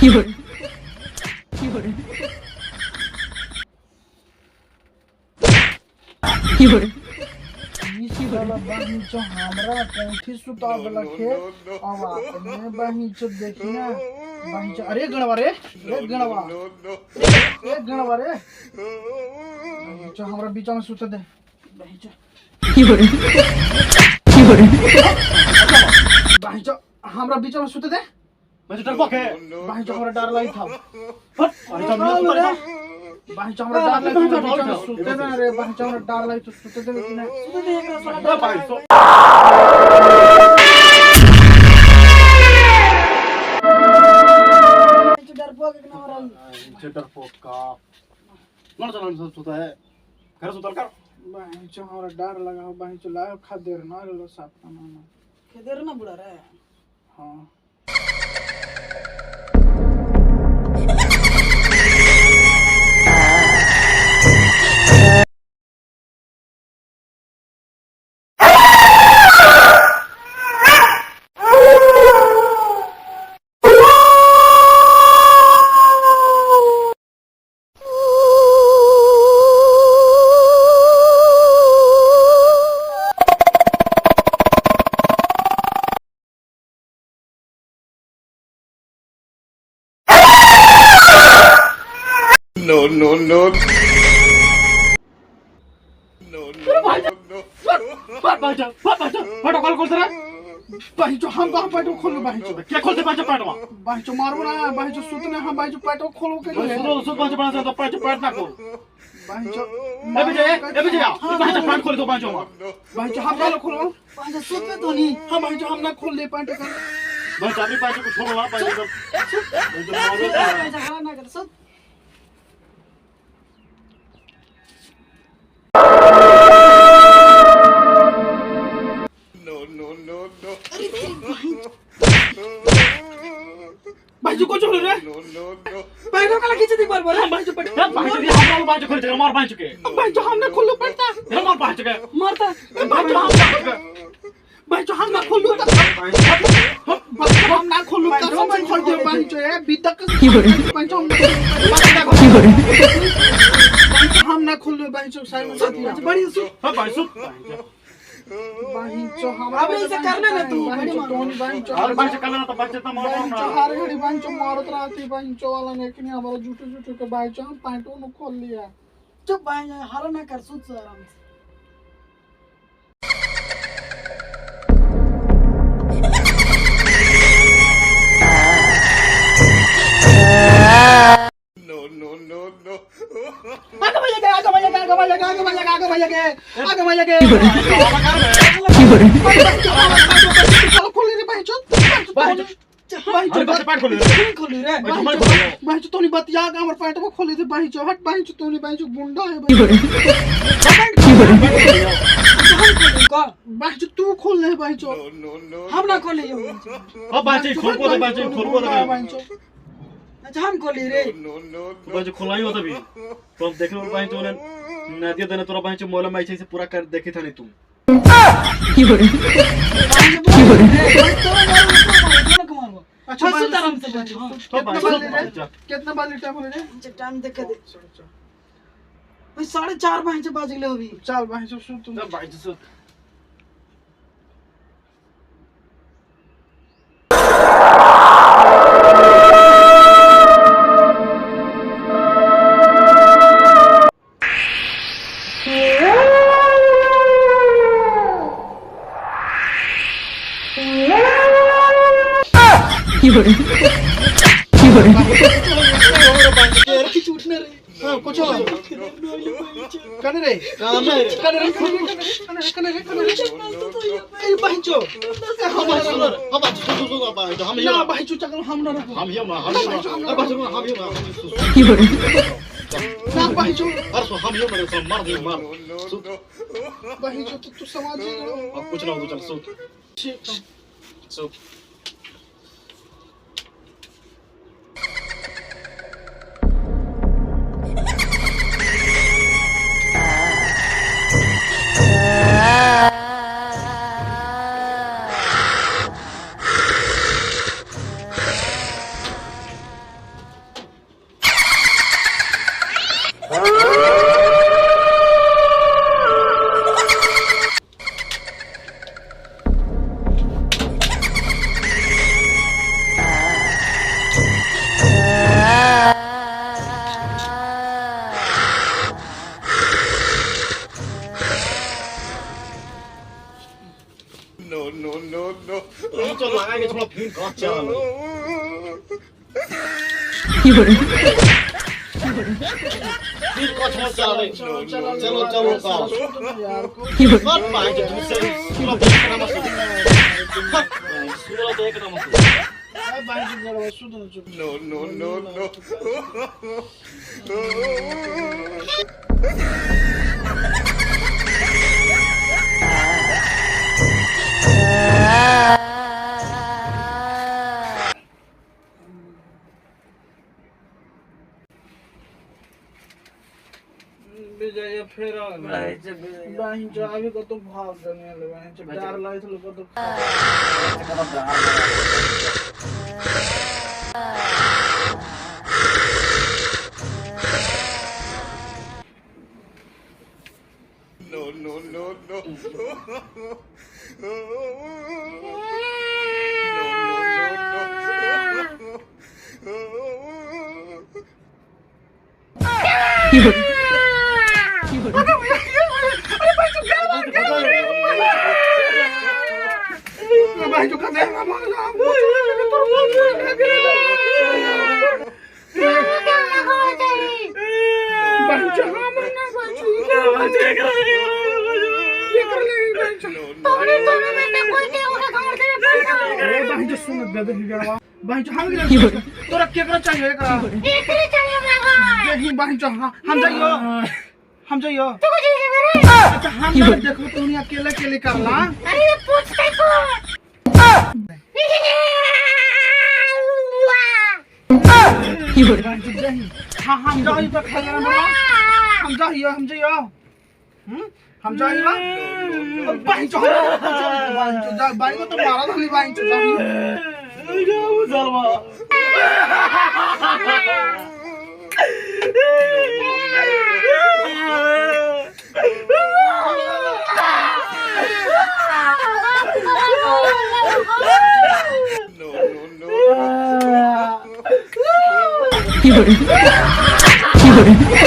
有人，有人，有人。 बहिन हमरा कोठी सुता देलक हे। अब अपने बहिन देखी ना बहिन। अरे गणवा रे, ए गणवा, ए गणवा रे, बहिन हमरा बीच में सुता दे। बहिन 有人，有人， बहिन हमरा बीच में सुता दे। मैं डरपोक है। बहिन हमरा डर लगी था। बहन बहिन हमरा डर लगी था, बीच में सुते दे रे। बहिन हमरा डर लगी तो सुते दे कि ना? सुते दे एकरा साला। बहन डरपोक एक नंबर है। डरपोक का मर चलन सुता है घर सुतल कर। बहिन हमरा डर लगा हो। बहिन लाओ खदेर ना लो साफ ना ना खदेर ना बुढ़ा रे। हां No, no, no. No, no, no. फट भाई जा, फट भाई जा, फट कॉल खोल रे। बहिन हम कहां पैटो खोलू? बहिन क्या खोलते भाई पैटवा? बहिन मारबो ना। बहिन सुतने हम बहिन पैटो खोलू के लिए। सुतो सुत भाई बना तो पैट पैट ना खोल। बहिन ए बेटे, ए बेटे भाई पैंट खोल दो भाई मार। बहिन हम कहां खोलू? बहिन सुतने तो नहीं। हां बहिन हम ना खोल ले पैंट कर। भाई चाबी पैंट को छोड़ो ना पैंट सब। बहिन हला ना कर सुत। No, no, no, no. अरे तेरी बहिन बहिन को छोड़ रे। No, no, no. बहिन का खींच दी बार बार। हम बहिन पैंट भाई हम भाई खोल दे मार भाई के। बहिन हम ना खोलू पैंट मार भाई के मारता। बहिन हम बहिन हम ना खोलू त हम ना खोलू कसम से खोल दे बहिन। ए बीतक बहिन हम 有人， हम ना खोलू बहिन साइड में साथी बड़ी सुत। हां भाई सुत। बहिन हमरा अब ऐसे करने ना तू बड़ी मार। बहिन और भाई करना तो बच्चे तो मारो बहिन ना। हर घड़ी बहिन मारत रहती बहिन वाला ने कि हमारा झूठे झूठे के बहिन हम पैंटो न खोल लिया। चुप बहिन हला ना कर सुत आराम से। No, no, no, no. आगे भैया के, आगे भैया के, आगे भैया के, आगे भैया के, आगे भैया के, आगे भैया के। 有人， चलो खोल रे बहिन। भाई बहिन अरे पैंट खोल दे। खोली रे। बहिन तोनी बतिया के हमर पैंट को खोली दे बहिन। हट बहिन तोनी बहिन गुंडा है। 有人，有人， का बहिन तू खोल ले बहिन। No, no, no. हम ना खोली। अब बाचे खोल को दे बाचे खोल को दे। बहिन अच्छा हम खोली रे। No, no, no. बाचे खोलाई होता भी तो देख लो भाई तो नदिया देने तोरा भाई मोला माई से पूरा कर देखे था नहीं तुम। 有人，有人， अच्छा सुत आराम से बहिन। तो भाई कितना बार टाइम हो रे? टाइम देख दे भाई 4:30 बजे बज गेले अभी। चल बहिन सुत तुम। भाई सुत। 有人，有人， खींच उठने रे। हां कुछ हो कने रे, कने रे, कने रे, कने रे, कने रे। ए बहिन हम सुन हम सुन सुन भाई हम ना बहिन चकल हम ना रखो। हम हम हम हम हम 有人， ना बहिन अरे सो हम ये मरे सो मार दे मार No, no, no. बहिन तो तू समझ ही अब कुछ ना हो चल सुत ठीक सुत। No, no, no, no. तो लगा के थोड़ा फिर कच चला फिर कच मत चला रे। चलो चलो चलो मत भाई जो तुमसे पूरा देखना मत पूरा देखना मत भाई जो गड़वा सुन चुप। No, no, no, no. Vijaya फिर बाहिं जो अभी को तो भाव देने लगे हैं जब डर लाए तो लोगों तो No, no, no, no. No, no, no, no. भाई जो कहते हैं तोरा केकरा चाहिए एकरा यही बाहिं जो हम जाइयो हम जाइयो अच्छा हम ना देखो तुम अकेले अकेले करला। अरे पूछते को हाँ हम जाइयो तो खा जाना हम जाइयो हम जाइयो हम जाइयो बाहिं जो बाहिं को तो मारा था नहीं बाहिं जो जाइयो जाओ No, no, no. 有人，有人。